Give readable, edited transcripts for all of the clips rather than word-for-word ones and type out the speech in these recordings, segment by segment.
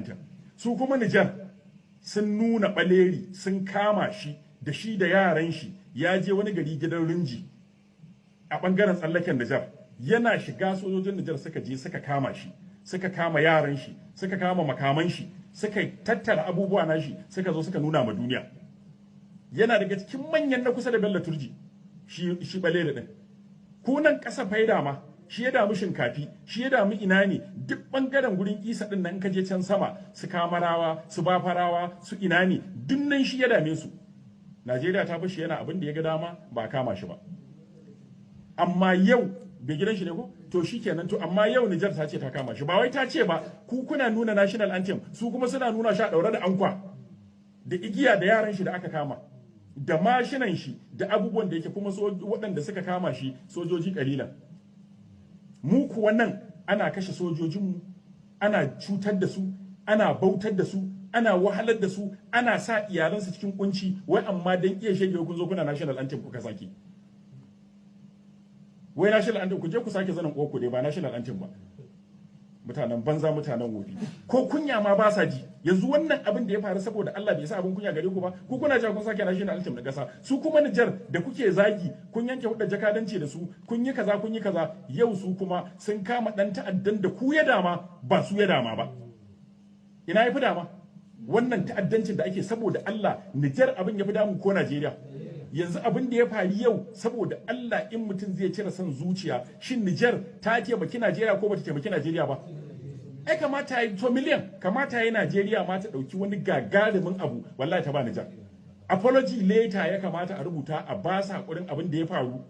anthem. Su kuma Nijar sun nuna Baleri, sun kama shi da shi da yaran shi, ya je wani gari gidan Rinji a bangaren tsallaken Nijar. Yana shiga, sojojin Nijar suka je suka kama shi, suka kama yaran shi, suka kama makaman shi, suka tattara abubuwa na shi, suka zo suka nuna ma duniya. Yana daga cikin manyan na kusa da Bello Turji, shi Baleri din. Kunan ƙasa faida ma shi ya damu Shinkafi, shi ya damu ina ne, duk bangaren gurin Isa din nan, ka je can sama su Kamarawa, su Bafarawa, su ina ne, duk nan shi ya dame su. Najeriya ta bashi yana abin da ya ga dama, ba kama shi ba. Amma yau bai gidan shi ne ko to shikenan. To amma yau Nijar ta ce ta kama shi, ba wai ta ce ba, ku kuna nuna national anthem, su kuma suna nuna shi a daure da ankwa da igiya da yaran shi da aka kama da mashinan shi da abubuwan da yake, kuma waɗanda suka kama shi sojoji kalilan. Mu kuwa nan ana kashe sojojinmu, ana cutar da su, ana bautar da su, ana wahalar da su, ana sa iyalansu cikin kunci, wai amma dan iya shege kun zo kuna national anthem kuka sake. Wai national anthem, ku je ku sake zanin uwarku dai, ba national anthem ba. Mutanen banza, mutanen wofi, ko kunya ma ba sa ji. Yanzu wannan abin da ya faru, saboda Allah, bai sa abin kunya gare ku ba? Ku kuna cewa kun sake national anthem na kasa, su kuma Nijar da kuke zagi, kun yanke hudar jakadanci da su, kun yi kaza, kun yi kaza, yau su kuma sun kama dan ta'addan da ku ya dama, ba su ya dama ba. Ina ya fi dama wannan ta'addancin da ake? Saboda Allah, Nijar abin ya fi damu ko Najeriya? Yanzu abin da ya faru yau, saboda Allah, in mutum zai cire son zuciya, shin Nijar ta taimaki Najeriya ko bata taimaki Najeriya ba? Ai kamata ya to miliyan, kamata ya Najeriya ma ta dauki wani gagarumin abu, wallahi ta ba Nijar apology letter. Ya kamata a rubuta a ba su hakurin abin da ya faru,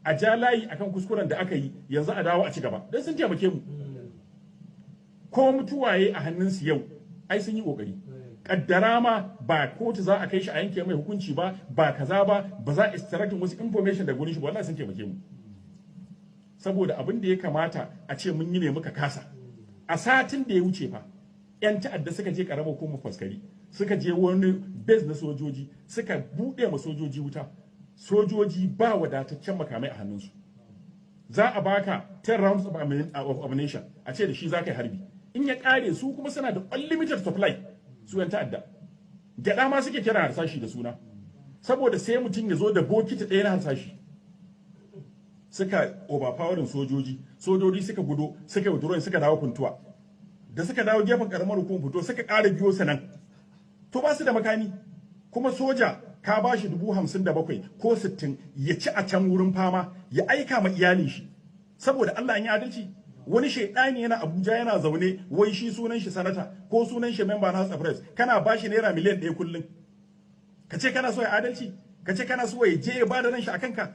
a ja layi akan kuskuren da aka yi, yanzu a dawo a ci gaba, dan sun taimake mu. Ko mutuwaye a hannunsu yau, ai sun yi kokari. Kaddara ma ba kotu za a kai shi a yanke mai hukunci ba, ba kaza ba, ba za a extracting wasu information daga gurin shi ba, wallahi sun taimake mu. Saboda abin da ya kamata a ce mun yi ne muka kasa. A satin da ya wuce fa, yan ta'adda suka je karamar hukumar Faskari, suka je wani base na sojoji, suka buɗe ma sojoji wuta. Sojoji ba wadataccen makamai a hannunsu. Za a baka 10 rounds of ammunition, a ce da shi za ka yi harbi, in ya kare, su kuma suna da unlimited supply. Su yan ta'adda gyada ma suke kira harsashi da suna, saboda sai mutum ya zo da bokiti ɗaya na harsashi. Suka overpowering sojoji, sojoji suka gudo, suka withdrawing, suka dawo Funtuwa. Da suka dawo gefen karamar hukumar fito, suka ƙara biyo su nan. To ba su da makami kuma. Soja ka ba shi 57,000 ko 60 ya ci a can wurin fama, ya aika ma iyalin shi. Saboda Allah, an yi adalci? Wani shaidani yana Abuja yana zaune, wai shi sunan shi sanata ko sunan shi member na House of Reps, kana ba shi naira miliyan 1 kullum, ka ce kana so ya adalci, ka ce kana so ya je ya bada ran shi akan ka.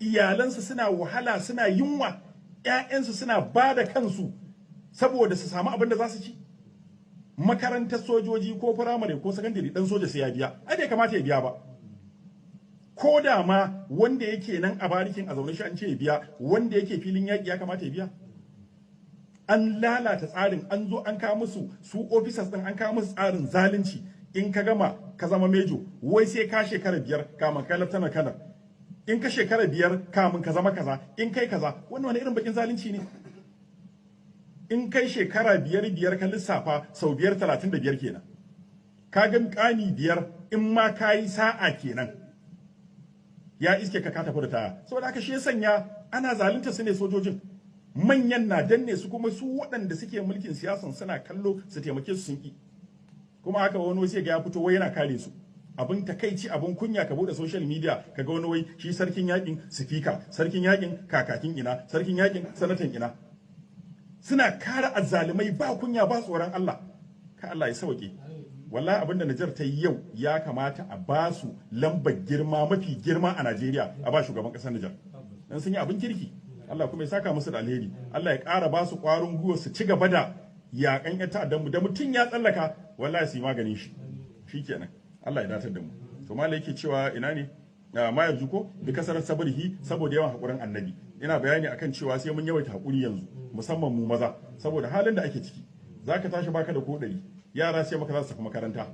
Iyalansu suna wahala, suna yunwa, ƴaƴansu suna bada kansu saboda su samu abin da za su ci. Makarantar sojoji, ko firamare ko sakandare, dan soja sai ya biya. Ai bai kamata ya biya ba. Ko da ma wanda yake nan a barikin a zaune shi an ce ya biya, wanda yake filin yaƙi ya kamata ya biya? An lalata tsarin, an zo an kawo musu su officers din, an kawo musu tsarin zalunci. In ka gama ka zama major, wai sai ka shekara 5 kamun ka lieutenant colonel, in ka shekara 5 kamun ka zama kaza, in kai kaza. Wannan wani irin bakin zalunci ne? In kai shekara 5 5 ka lissafa sau 5, 35 kenan. Ka ga mukami 5, in ma ka yi sa'a kenan, ya iske ka ka tafi da taya. Saboda haka shi ya sanya ana zalunta su ne sojojin. Manyan na danne su, kuma su waɗanda suke mulkin siyasan suna kallo, su taimake su sun ki. Kuma haka wani wasu ga ya fito wai yana kare su. Abin takaici, abin kunya, ka bude social media ka ga wani wai shi sarkin yakin sifika, sarkin yakin kakakin ina, sarkin yakin sanatan ina, suna kare azzalumai, ba kunya ba tsoron Allah. Ka Allah ya sauke. Wallahi abin da Nijar ta yi yau, ya kamata a ba su lambar girma mafi girma a Najeriya, a ba shugaban kasar Nijar, dan sun yi abin kirki. Allah kuma ya saka musu da alheri, Allah ya ƙara ba su ƙwarin gwiwa su ci gaba da yaƙan ƴan ta'addan mu. Da mutum ya tsallaka, wallahi su yi maganin shi. Shikenan, Allah ya datar da mu. To malai yake cewa ina ne? Ma yanzu ko bi kasarar sabrihi, saboda yawan hakurin Annabi. Ina bayani akan cewa sai mun yawaita hakuri yanzu, musamman mu maza, saboda halin da ake ciki. Zaka tashi baka da ko 100, yara sai maka za su tafi makaranta.